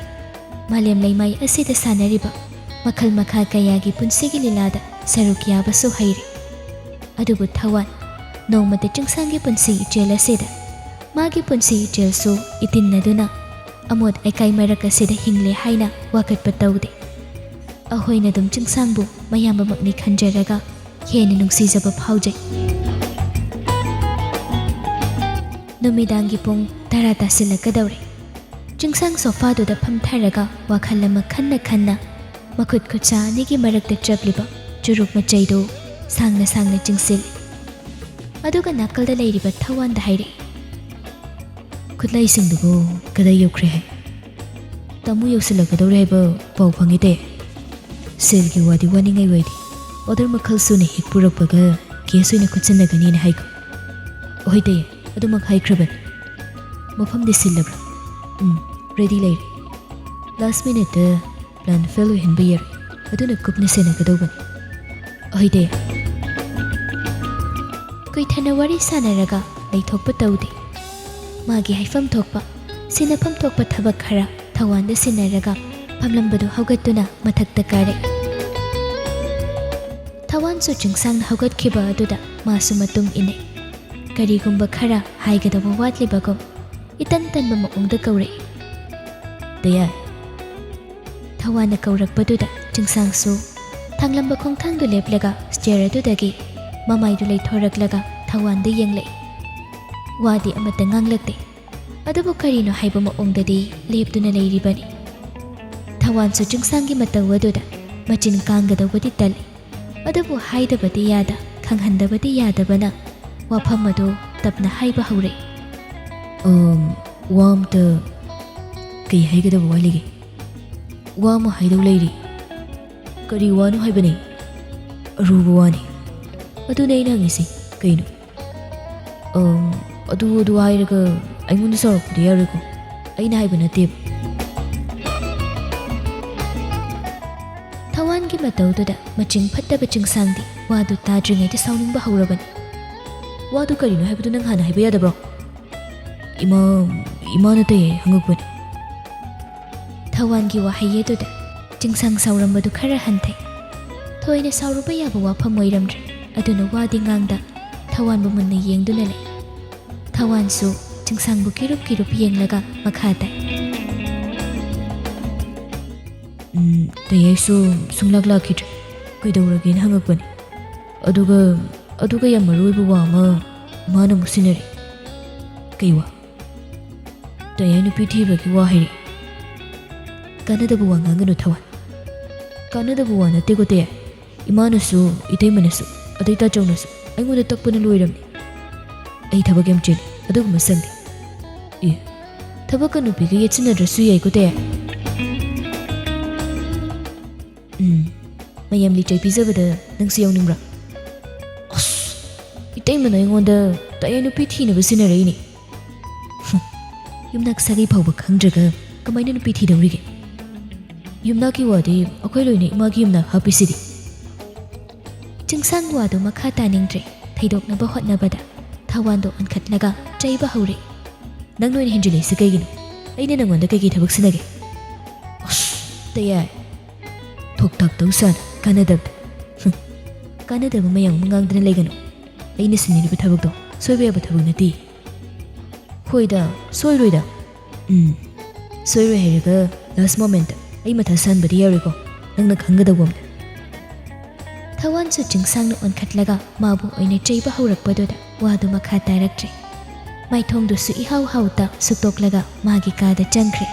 ꯃꯥꯂꯦꯝ ꯂꯩꯃꯥꯏ ꯑꯁꯤꯗ ꯁꯥꯟꯅꯔꯤꯕ ꯃꯈꯜ ꯃꯈꯥ ꯀꯌꯥꯒꯤ ꯄꯨꯟꯁꯤꯒꯤ ꯂꯤꯂꯥꯗ ꯁꯔꯨꯛ ꯌꯥꯕꯁꯨ ꯍꯩꯔꯦ꯫ ꯑꯗꯨꯕꯨ ꯊꯋꯥꯟ ꯅꯣꯡꯃꯇ ꯆꯤꯡꯁꯥꯡꯒꯤ ꯄꯨꯟꯁꯤ ꯏꯆꯦꯜ ꯑꯁꯤꯗ ꯃꯥꯒꯤ ꯄꯨꯟꯁꯤ ꯏꯆꯦꯜꯁꯨ ꯏꯇꯤꯟꯅꯗꯨꯅ ꯑꯃꯣꯠ ꯑꯀꯥꯏ ꯃꯔꯛ ꯑꯁꯤꯗ ꯍꯤꯡꯂꯦ ꯍꯥꯏꯅ ꯋꯥꯀꯠꯄ ꯇꯧꯗꯦ꯫ ꯑꯩꯈꯣꯏꯅ ꯑꯗꯨꯝ ꯆꯤꯡꯁꯥꯡꯕꯨ ꯃꯌꯥꯝꯕꯃꯛꯅꯤ ꯈꯟꯖꯔꯒ ꯍꯦꯟꯅ ꯅꯨꯡꯁꯤꯖꯕ ꯐꯥꯎꯖꯩ꯫ ꯅꯨꯃꯤꯗꯥꯡꯒꯤ ꯄꯨꯡ ꯇꯔꯥ ꯇꯥꯁꯤꯜꯂꯛꯀꯗꯧꯔꯦ꯫ ꯆꯤꯡꯁꯥꯡ ꯁꯣꯐꯥꯗꯨꯗ ꯐꯝꯊꯔꯒ ꯋꯥꯈꯜ ꯑꯃ ꯈꯟꯅ ꯈꯟꯅ ꯃꯈꯨꯠ ꯈꯨꯠꯁꯥ ꯑꯅꯤꯒꯤ ꯃꯔꯛꯇ ꯆꯞꯂꯤꯕ ꯆꯨꯔꯨꯞ ꯃꯆꯩꯗꯨ ꯁꯥꯡꯅ ꯁꯥꯡꯅ ꯆꯤꯡꯁꯤꯜꯂꯤ꯫ ꯑꯗꯨꯒ ꯅꯥꯀꯜꯗ ꯂꯩꯔꯤꯕ ꯊꯋꯥꯟꯗ ꯍꯥꯏꯔꯛꯏ, "ꯈꯨꯠꯂꯥꯏꯁꯤꯡꯗꯨꯕꯨ ꯀꯗꯥꯏ ꯌꯧꯈ꯭ꯔꯦ ꯍꯥꯏ?" "ꯇꯥꯃꯣ, ꯌꯧꯁꯤꯜꯂꯛꯀꯗꯧꯔꯦ ꯍꯥꯏꯕ ꯄꯥꯎ ꯐꯪꯉꯤ ꯇꯦ꯫ ꯁꯦꯜꯒꯤ ꯋꯥꯗꯤ ꯋꯥꯅꯤꯡꯉꯥꯏ ꯑꯣꯏꯗꯦ꯫ ꯑꯣꯔꯗꯔ ꯃꯈꯜ ꯁꯨꯅ ꯍꯦꯛ ꯄꯨꯔꯛꯄꯒ ꯀꯦꯁ ꯑꯣꯏꯅ ꯈꯨꯠꯁꯤꯟꯅꯒꯅꯤꯅ ꯍꯥꯏꯈꯣ꯫" "ꯑꯍꯣꯏ ꯇꯦ, ꯑꯗꯨꯃꯛ ꯍꯥꯏꯈ꯭ꯔꯕꯅꯤ꯫ ꯃꯐꯝꯗꯤ ꯁꯤꯜꯂꯕ꯭ꯔꯥ?" "ꯎꯝ, ꯔꯦꯗꯤ ꯂꯩꯔꯦ꯫ ꯂꯥꯁ ꯃꯤꯅꯤꯠꯇ ꯄ꯭ꯂꯥꯟ ꯐꯦꯜ ꯑꯣꯏꯍꯟꯕ ꯌꯥꯔꯣꯏ, ꯑꯗꯨꯅ ꯀꯨꯞꯅ ꯁꯦꯟꯅꯒꯗꯧꯕꯅꯤ꯫" "ꯑꯍꯣꯏ ꯇꯦ꯫" ꯀꯨꯏꯊꯅ ꯋꯥꯔꯤ ꯁꯥꯟꯅꯔꯒ ꯂꯩꯊꯣꯛꯄ ꯇꯧꯗꯦ꯫ ꯃꯥꯒꯤ ꯍꯥꯏꯐꯝ ꯊꯣꯛꯄ, ꯁꯤꯟꯅꯐꯝ ꯊꯣꯛꯄ ꯊꯕꯛ ꯈꯔ ꯊꯋꯥꯟꯗ ꯁꯤꯟꯅꯔꯒ ꯐꯝꯂꯝꯕꯗꯨ ꯍꯧꯒꯠꯇꯨꯅ ꯃꯊꯛꯇ ꯀꯥꯔꯛꯏ꯫ ꯊꯋꯥꯟꯁꯨ ꯆꯤꯡꯁꯥꯡꯅ ꯍꯧꯒꯠꯈꯤꯕ ꯑꯗꯨꯗ ꯃꯥꯁꯨ ꯃꯇꯨꯡ ꯏꯟꯅꯩ꯫ ꯀꯔꯤꯒꯨꯝꯕ ꯈꯔ ꯍꯥꯏꯒꯗꯧꯕ ꯋꯥꯠꯂꯤꯕꯒꯨꯝ ꯏꯇꯟ ꯇꯟꯕ ꯃꯑꯣꯡꯗ ꯀꯧꯔꯛꯏ꯫ "ꯗꯌꯥ꯫" ꯊꯋꯥꯟꯅ ꯀꯧꯔꯛꯄꯗꯨꯗ ꯆꯤꯡꯁꯥꯡꯁꯨ ꯊꯥꯡꯂꯝꯕ ꯈꯣꯡꯊꯥꯡꯗꯨ ꯂꯦꯞꯂꯒ ꯁ꯭ꯇꯦꯌꯔ ꯑꯗꯨꯗꯒꯤ ꯃꯃꯥꯏꯗꯨ ꯂꯩꯊꯣꯔꯛꯂꯒ ꯊꯋꯥꯟꯗ ꯌꯦꯡꯂꯛꯏ꯫ ꯋꯥꯗꯤ ꯑꯃꯠꯇ ꯉꯥꯡꯂꯛꯇꯦ꯫ ꯑꯗꯨꯕꯨ ꯀꯔꯤꯅꯣ ꯍꯥꯏꯕ ꯃꯑꯣꯡꯗꯗꯤ ꯂꯦꯞꯇꯨꯅ ꯂꯩꯔꯤꯕꯅꯤ꯫ ꯊꯋꯥꯟꯁꯨ ꯆꯤꯡꯁꯥꯡꯒꯤ ꯃꯇꯧ ꯑꯗꯨꯗ ꯃꯆꯤꯟ ꯀꯥꯡꯒꯗꯧꯕꯗꯤ ꯇꯜꯂꯤ꯫ ꯑꯗꯨꯕꯨ ꯍꯥꯏꯗꯕꯗꯤ ꯌꯥꯗ, ꯈꯪꯍꯟꯗꯕꯗꯤ ꯌꯥꯗꯕꯅ ꯋꯥꯐꯝ ꯑꯗꯨ ꯇꯞꯅ ꯍꯥꯏꯕ ꯍꯧꯔꯛꯏ꯫ "ꯑꯝ, ꯋꯥ ꯑꯝꯇ ꯀꯩ ꯍꯥꯏꯒꯗꯕ ꯋꯥꯠꯂꯤꯒꯦ? ꯋꯥ ꯑꯃ ꯍꯥꯏꯗꯧ ꯂꯩꯔꯤ꯫" "ꯀꯔꯤ ꯋꯥꯅꯣ ꯍꯥꯏꯕꯅꯦ?" "ꯑꯔꯨꯕ ꯋꯥꯅꯤ꯫ ꯑꯗꯨꯅꯦ ꯑꯩꯅ ꯍꯪꯉꯤꯁꯦ꯫ ꯀꯩꯅꯣ?" "ꯑꯝ, ꯑꯗꯨ, ꯑꯗꯨ ꯍꯥꯏꯔꯒ ꯑꯩꯉꯣꯟꯗ ꯁꯥꯎꯔꯛꯄꯗꯤ ꯌꯥꯔꯣꯏꯀꯣ, ꯑꯩꯅ ꯍꯥꯏꯕ ꯅꯠꯇꯦꯕ꯫ ꯊꯋꯥꯟꯒꯤ ꯃꯇꯧꯗꯨꯗ ꯃꯆꯤꯡ ꯐꯠꯇꯕ ꯆꯤꯡꯁꯥꯡꯗꯤ ꯋꯥꯗꯨ ꯇꯥꯗ꯭ꯔꯤꯉꯩꯗ ꯁꯥꯎꯅꯤꯡꯕ ꯍꯧꯔꯕꯅꯤ꯫ "ꯋꯥꯗꯨ ꯀꯔꯤꯅꯣ ꯍꯥꯏꯕꯗꯨ ꯅꯪ ꯍꯥꯟꯅ ꯍꯥꯏꯕ ꯌꯥꯗꯕ꯭ꯔꯣ?" "ꯏꯃꯥ, ꯏꯃꯥꯅ ꯇꯌꯥꯏ ꯍꯪꯉꯛꯄꯅꯤ꯫" ꯊꯋꯥꯟꯒꯤ ꯋꯥꯍꯩ ꯑꯗꯨꯗ ꯆꯤꯡꯁꯥꯡ ꯁꯥꯎꯔꯝꯕꯗꯨ ꯈꯔ ꯍꯟꯊꯩ꯫ ꯊꯣꯏꯅ ꯁꯥꯎꯔꯨꯕ ꯌꯥꯕ ꯋꯥꯐꯝ ꯑꯣꯏꯔꯝꯗ꯭ꯔꯦ꯫ ꯑꯗꯨꯅ ꯋꯥꯗꯤ ꯉꯥꯡꯗ ꯊꯋꯥꯟꯕꯨ ꯃꯨꯟꯅ ꯌꯦꯡꯗꯨꯅ ꯂꯩ꯫ ꯊꯋꯥꯟꯁꯨ ꯆꯤꯡꯁꯥꯡꯕꯨ ꯀꯤꯔꯨꯞ ꯀꯤꯔꯨꯞ ꯌꯦꯡꯂꯒ ꯃꯈꯥ ꯇꯥꯏ꯫ "ꯎꯝ, ꯇꯌꯥꯏꯁꯨ ꯁꯨꯡꯂꯥꯛ ꯂꯥꯛꯈꯤꯗ꯭ꯔꯦ꯫ ꯀꯩꯗꯧꯔꯒꯦꯅ ꯍꯪꯉꯛꯄꯅꯤ꯫ ꯑꯗꯨꯒ, ꯑꯗꯨꯒ ꯌꯥꯝ ꯃꯔꯨ ꯑꯣꯏꯕ ꯋꯥ ꯑꯃ ꯏꯃꯥꯅ ꯑꯃꯨꯛ ꯁꯤꯟꯅꯔꯦ꯫" "ꯀꯩ ꯋꯥ?" "ꯇꯌꯥꯏ ꯅꯨꯄꯤ ꯊꯤꯕꯒꯤ ꯋꯥ ꯍꯥꯏꯔꯛꯑꯦ꯫" "ꯀꯥꯟꯅꯗꯕ ꯋꯥ ꯉꯥꯡꯒꯅꯨ ꯊꯋꯥꯟ꯫" "ꯀꯥꯟꯅꯗꯕ ꯋꯥ ꯅꯠꯇꯦꯀꯣ ꯇꯌꯥꯏ꯫ ꯏꯃꯥꯅꯁꯨ, ꯏꯇꯩꯃꯅꯁꯨ, ꯑꯗꯩ ꯇꯥꯆꯧꯅꯁꯨ ꯑꯩꯉꯣꯟꯗ ꯇꯛꯄꯅ ꯂꯣꯏꯔꯝꯅꯤ꯫ ꯑꯩ ꯊꯕꯛ ꯌꯥꯝ ꯆꯤꯜꯂꯤ, ꯑꯗꯨꯒꯨꯝꯕ ꯁꯪꯗꯦ꯫" "ꯑꯦ, ꯊꯕꯛꯀ ꯅꯨꯄꯤꯒ ꯌꯦꯠꯁꯤꯟꯅꯗ꯭ꯔꯁꯨ ꯌꯥꯏꯀꯣ ꯇꯌꯥꯏ꯫" "ꯎꯝ, ꯃꯌꯥꯝ ꯂꯤꯆꯩ ꯄꯤꯖꯕꯗ ꯅꯪꯁꯨ ꯌꯥꯎꯅꯤꯡꯕ꯭ꯔꯥ?" "ꯑꯁ, ꯏꯇꯩꯃꯅ ꯑꯩꯉꯣꯟꯗ ꯇꯌꯥꯏ ꯅꯨꯄꯤ ꯊꯤꯅꯕ ꯁꯤꯟꯅꯔꯛꯏꯅꯦ꯫" "ꯍꯨꯝ, ꯌꯨꯝꯅꯥꯛ ꯁꯥꯒꯩ ꯐꯥꯎꯕ ꯈꯪꯗ꯭ꯔꯒ ꯀꯃꯥꯏꯅ ꯅꯨꯄꯤ ꯊꯤꯗꯧꯔꯤꯒꯦ? ꯌꯨꯝꯅꯥꯛꯀꯤ ꯋꯥꯗꯤ ꯑꯩꯈꯣꯏ ꯂꯣꯏꯅ ꯏꯃꯥꯒꯤ ꯌꯨꯝꯅꯥꯛ ꯍꯥꯞꯄꯤꯁꯤꯗꯤ꯫" ꯆꯤꯡꯁꯥꯡ ꯋꯥꯗꯨ ꯃꯈꯥ ꯇꯥꯅꯤꯡꯗ꯭ꯔꯦ꯫ ꯊꯩꯗꯣꯛꯅꯕ ꯍꯣꯠꯅꯕꯗ ꯊꯋꯥꯟꯗꯣ ꯑꯣꯟꯈꯠꯂꯒ ꯆꯩꯕ ꯍꯧꯔꯛꯏ꯫ "ꯅꯪ ꯅꯣꯏꯅ ꯍꯦꯟꯖꯤꯜꯂꯛꯏꯁꯦ ꯀꯩꯒꯤꯅꯣ? ꯑꯩꯅ ꯅꯪꯉꯣꯟꯗ ꯀꯩꯀꯩ ꯊꯕꯛ ꯁꯤꯟꯅꯒꯦ?" "ꯑꯁ, ꯇꯌꯥꯏ꯫ ꯊꯣꯛ ꯊꯥꯛꯇꯧ ꯁꯥꯅ ꯀꯥꯟꯅꯗꯕꯗ꯫ ꯍꯨꯝ, ꯀꯥꯟꯅꯗꯕ ꯃꯌꯥꯝ ꯑꯃ ꯉꯥꯡꯗꯅ ꯂꯩꯒꯅꯨ꯫ ꯑꯩꯅ ꯁꯤꯟꯅꯔꯤꯕ ꯊꯕꯛꯇꯣ ꯁꯣꯏꯕ ꯌꯥꯕ ꯊꯕꯛ ꯅꯠꯇꯦ꯫" "ꯍꯣꯏꯗ, ꯁꯣꯏꯔꯣꯏꯗ꯫" "ꯎꯝ, ꯁꯣꯏꯔꯣꯏ ꯍꯥꯏꯔꯒ ꯂꯥꯁ ꯃꯣꯃꯦꯟꯠꯇ ꯑꯩ ꯃꯊꯥ ꯁꯥꯍꯟꯕꯗꯤ ꯌꯥꯔꯣꯏꯀꯣ, ꯅꯪꯅ ꯈꯪꯒꯗꯧꯕ ꯑꯃꯅ꯫" ꯊꯋꯥꯟꯁꯨ ꯆꯤꯡꯁꯥꯡꯅ ꯑꯣꯟꯈꯠꯂꯒ ꯃꯥꯕꯨ ꯑꯣꯏꯅ ꯆꯩꯕ ꯍꯧꯔꯛꯄꯗꯨꯗ ꯋꯥꯗꯨ ꯃꯈꯥ ꯇꯥꯔꯛꯇ꯭ꯔꯦ꯫ ꯃꯥꯏꯊꯣꯡꯗꯨꯁꯨ ꯏꯍꯥꯎ ꯍꯥꯎꯇ ꯁꯨꯛꯇꯣꯛꯂꯒ ꯃꯥꯒꯤ ꯀꯥꯗ ꯆꯪꯈ꯭ꯔꯦ꯫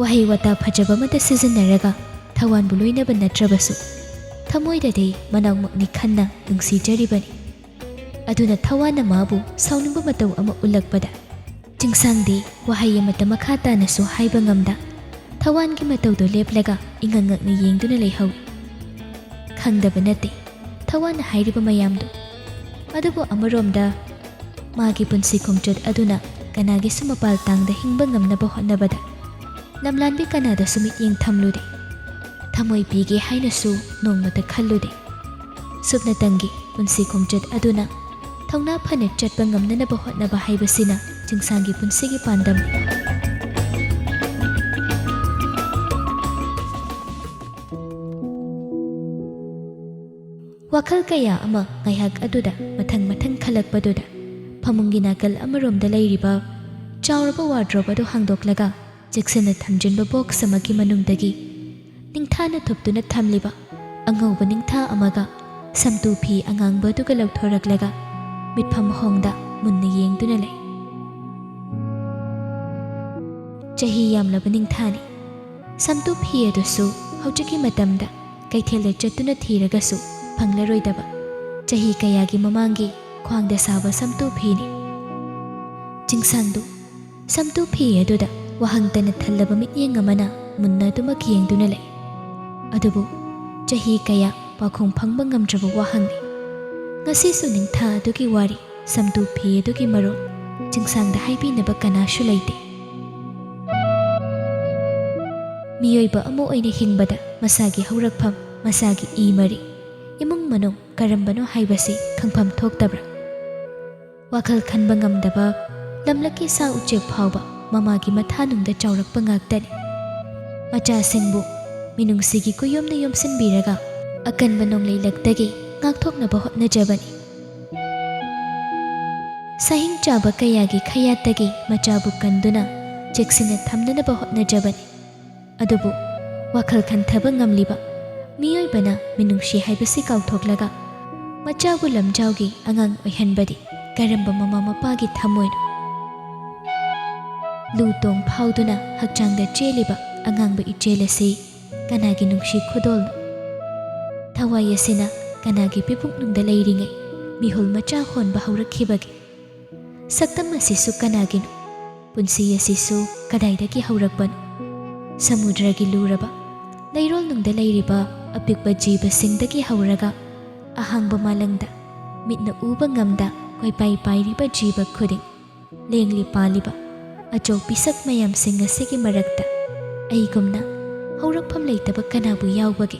ꯋꯥꯍꯩ ꯋꯥꯇꯥ ꯐꯖꯕ ꯑꯃꯠꯇ ꯁꯤꯖꯤꯟꯅꯔꯒ ꯊꯋꯥꯟꯕꯨ ꯂꯣꯏꯅꯕ ꯅꯠꯇ꯭ꯔꯕꯁꯨ ꯊꯃꯣꯏꯗꯗꯤ ꯃꯅꯥꯎꯃꯛꯅꯤ ꯈꯟꯅ ꯅꯨꯡꯁꯤꯖꯔꯤꯕꯅꯤ꯫ ꯑꯗꯨꯅ ꯊꯋꯥꯟꯅ ꯃꯥꯕꯨ ꯁꯥꯎꯅꯤꯡꯕ ꯃꯇꯧ ꯑꯃ ꯎꯠꯂꯛꯄꯗ ꯆꯤꯡꯁꯥꯡꯗꯤ ꯋꯥꯍꯩ ꯑꯃꯠꯇ ꯃꯈꯥ ꯇꯥꯅꯁꯨ ꯍꯥꯏꯕ ꯉꯝꯗ ꯊꯋꯥꯟꯒꯤ ꯃꯇꯧꯗꯨ ꯂꯦꯞꯂꯒ ꯏꯉꯛ ꯉꯛꯅ ꯌꯦꯡꯗꯨꯅ ꯂꯩꯍꯧꯏ꯫ ꯈꯪꯗꯕ ꯅꯠꯇꯦ ꯊꯋꯥꯟꯅ ꯍꯥꯏꯔꯤꯕ ꯃꯌꯥꯝꯗꯨ꯫ ꯑꯗꯨꯕꯨ ꯑꯃꯔꯣꯝꯗ ꯃꯥꯒꯤ ꯄꯨꯟꯁꯤ ꯈꯣꯡꯆꯠ ꯑꯗꯨꯅ ꯀꯅꯥꯒꯤꯁꯨ ꯃꯄꯥꯜ ꯇꯥꯡꯗ ꯍꯤꯡꯕ ꯉꯝꯅꯕ ꯍꯣꯠꯅꯕꯗ ꯂꯝꯂꯥꯟꯕꯤ ꯀꯅꯥꯗꯁꯨ ꯃꯤꯠꯌꯦꯡ ꯊꯝꯂꯨꯗꯦ꯫ ꯊꯃꯣꯏ ꯄꯤꯒꯦ ꯍꯥꯏꯅꯁꯨ ꯅꯣꯡꯃꯇ ꯈꯜꯂꯨꯗꯦ꯫ ꯁꯨꯞꯅꯇꯪꯒꯤ ꯄꯨꯟꯁꯤ ꯈꯣꯡꯆꯠ ꯑꯗꯨꯅ ꯊꯧꯅꯥ ꯐꯅ ꯆꯠꯄ ꯉꯝꯅꯅꯕ ꯍꯣꯠꯅꯕ ꯍꯥꯏꯕꯁꯤꯅ ꯆꯤꯡꯁꯥꯡꯒꯤ ꯄꯨꯟꯁꯤꯒꯤ ꯄꯥꯟꯗꯝꯅꯤ꯫ ꯋꯥꯈꯜ ꯀꯌꯥ ꯑꯃ ꯉꯥꯏꯍꯥꯛ ꯑꯗꯨꯗ ꯃꯊꯪ ꯃꯊꯪ ꯈꯜꯂꯛꯄꯗꯨꯗ ꯐꯃꯨꯡꯒꯤ ꯅꯥꯀꯜ ꯑꯃꯔꯣꯝꯗ ꯂꯩꯔꯤꯕ ꯆꯥꯎꯔꯕ ꯋꯥꯔꯗ꯭ꯔꯣꯞ ꯑꯗꯨ ꯍꯥꯡꯗꯣꯛꯂꯒ ꯆꯦꯛꯁꯤꯟꯅ ꯊꯝꯖꯤꯟꯕ ꯕꯣꯛꯁ ꯑꯃꯒꯤ ꯃꯅꯨꯡꯗꯒꯤ ꯅꯤꯡꯊꯥꯅ ꯊꯨꯞꯇꯨꯅ ꯊꯝꯂꯤꯕ ꯑꯉꯧꯕ ꯅꯤꯡꯊꯥ ꯑꯃꯒ ꯁꯝꯇꯨ ꯐꯤ ꯑꯉꯥꯡꯕ ꯑꯗꯨꯒ ꯂꯧꯊꯣꯔꯛꯂꯒ ꯃꯤꯠꯐꯝ ꯍꯣꯡꯗ ꯃꯨꯟꯅ ꯌꯦꯡꯗꯨꯅ ꯂꯩ꯫ ꯆꯍꯤ ꯌꯥꯝꯂꯕ ꯅꯤꯡꯊꯥꯅꯤ꯫ ꯁꯝꯇꯨ ꯐꯤ ꯑꯗꯨꯁꯨ ꯍꯧꯖꯤꯛꯀꯤ ꯃꯇꯝꯗ ꯀꯩꯊꯦꯜꯗ ꯆꯠꯇꯨꯅ ꯊꯤꯔꯒꯁꯨ ꯐꯪꯂꯔꯣꯏꯗꯕ ꯆꯍꯤ ꯀꯌꯥꯒꯤ ꯃꯃꯥꯡꯒꯤ ꯈ꯭ꯋꯥꯡꯗ ꯁꯥꯕ ꯁꯝꯇꯨ ꯐꯤꯅꯤ꯫ ꯆꯤꯡꯁꯥꯡꯗꯨ ꯁꯝꯇꯨ ꯐꯤ ꯑꯗꯨꯗ ꯋꯥꯍꯪꯇꯅ ꯊꯜꯂꯕ ꯃꯤꯠꯌꯦꯡ ꯑꯃꯅ ꯃꯨꯟꯅ ꯑꯗꯨꯃꯛ ꯌꯦꯡꯗꯨꯅ ꯂꯩ꯫ ꯑꯗꯨꯕꯨ ꯆꯍꯤ ꯀꯌꯥ ꯄꯥꯎꯈꯨꯝ ꯐꯪꯕ ꯉꯝꯗ꯭ꯔꯕ ꯋꯥꯍꯪꯅꯤ꯫ ꯉꯁꯤꯁꯨ ꯅꯤꯡꯊꯥ ꯑꯗꯨꯒꯤ ꯋꯥꯔꯤ, ꯁꯝꯇꯨ ꯐꯤ ꯑꯗꯨꯒꯤ ꯃꯔꯣꯜ ꯆꯤꯡꯁꯥꯡꯗ ꯍꯥꯏꯕꯤꯅꯕ ꯀꯅꯥꯁꯨ ꯂꯩꯇꯦ꯫ ꯃꯤꯑꯣꯏꯕ ꯑꯃ ꯑꯣꯏꯅ ꯍꯤꯡꯕꯗ ꯃꯁꯥꯒꯤ ꯍꯧꯔꯛꯐꯝ, ꯃꯁꯥꯒꯤ ꯏ ꯃꯔꯤ, ꯏꯃꯨꯡ ꯃꯅꯨꯡ ꯀꯔꯝꯕꯅꯣ ꯍꯥꯏꯕꯁꯤ ꯈꯪꯐꯝ ꯊꯣꯛꯇꯕ꯭ꯔꯥ? ꯋꯥꯈꯜ ꯈꯟꯕ ꯉꯝꯗꯕ ꯂꯝꯂꯛꯀꯤ ꯁꯥ ꯎꯆꯦꯛ ꯐꯥꯎꯕ ꯃꯃꯥꯒꯤ ꯃꯊꯥꯅꯨꯡꯗ ꯆꯥꯎꯔꯛꯄ ꯉꯥꯛꯇꯅꯤ꯫ ꯃꯆꯥꯁꯤꯡꯕꯨ ꯃꯤꯅꯨꯡꯁꯤꯒꯤ ꯀꯨꯌꯣꯝꯅ ꯌꯣꯝꯁꯤꯟꯕꯤꯔꯒ ꯑꯀꯟꯕ ꯅꯣꯡꯂꯩꯂꯛꯇꯒꯤ ꯉꯥꯛꯊꯣꯛꯅꯕ ꯍꯣꯠꯅꯖꯕꯅꯤ꯫ ꯁꯥꯍꯤꯡ ꯆꯥꯕ ꯀꯌꯥꯒꯤ ꯈꯌꯥꯠꯇꯒꯤ ꯃꯆꯥꯕꯨ ꯀꯟꯗꯨꯅ ꯆꯦꯛꯁꯤꯟꯅ ꯊꯝꯅꯅꯕ ꯍꯣꯠꯅꯖꯕꯅꯤ꯫ ꯑꯗꯨꯕꯨ ꯋꯥꯈꯜ ꯈꯟꯊꯕ ꯉꯝꯂꯤꯕ ꯃꯤꯑꯣꯏꯕꯅ ꯃꯤꯅꯨꯡꯁꯤ ꯍꯥꯏꯕꯁꯤ ꯀꯥꯎꯊꯣꯛꯂꯒ ꯃꯆꯥꯕꯨ ꯂꯝꯖꯥꯎꯒꯤ ꯑꯉꯥꯡ ꯑꯣꯏꯍꯟꯕꯗꯤ ꯀꯔꯝꯕ ꯃꯃꯥ ꯃꯄꯥꯒꯤ ꯊꯃꯣꯏꯅꯣ? ꯂꯨ ꯇꯣꯡ ꯐꯥꯎꯗꯨꯅ ꯍꯛꯆꯥꯡꯗ ꯆꯦꯜꯂꯤꯕ ꯑꯉꯥꯡꯕ ꯏꯆꯦꯜ ꯑꯁꯤ ꯀꯅꯥꯒꯤ ꯅꯨꯡꯁꯤ ꯈꯨꯗꯣꯜꯅꯣ? ꯊꯋꯥꯏ ꯑꯁꯤꯅ ꯀꯅꯥꯒꯤ ꯄꯤꯄꯨꯛꯅꯨꯡꯗ ꯂꯩꯔꯤꯉꯩ ꯃꯤꯍꯨꯜ ꯃꯆꯥ ꯍꯣꯟꯕ ꯍꯧꯔꯛꯈꯤꯕꯒꯦ? ꯁꯛꯇꯝ ꯑꯁꯤꯁꯨ ꯀꯅꯥꯒꯤꯅꯣ? ꯄꯨꯟꯁꯤ ꯑꯁꯤꯁꯨ ꯀꯗꯥꯏꯗꯒꯤ ꯍꯧꯔꯛꯄꯅꯣ? ꯁꯃꯨꯗ꯭ꯔꯒꯤ ꯂꯨꯔꯕ ꯂꯩꯔꯣꯜꯅꯨꯡꯗ ꯂꯩꯔꯤꯕ ꯑꯄꯤꯛꯄ ꯖꯤꯕꯁꯤꯡꯗꯒꯤ ꯍꯧꯔꯒ ꯑꯍꯥꯡꯕ ꯃꯥꯂꯪꯗ ꯃꯤꯠꯅ ꯎꯕ ꯉꯝꯗ ꯀꯣꯏꯄꯥꯏ ꯄꯥꯏꯔꯤꯕ ꯖꯤꯕ ꯈꯨꯗꯤꯡ, ꯂꯦꯡꯂꯤ ꯄꯥꯜꯂꯤꯕ ꯑꯆꯧ ꯄꯤꯁꯛ ꯃꯌꯥꯝꯁꯤꯡ ꯑꯁꯤꯒꯤ ꯃꯔꯛꯇ ꯑꯩꯒꯨꯝꯅ ꯍꯧꯔꯛꯐꯝ ꯂꯩꯇꯕ ꯀꯅꯥꯕꯨ ꯌꯥꯎꯕꯒꯦ?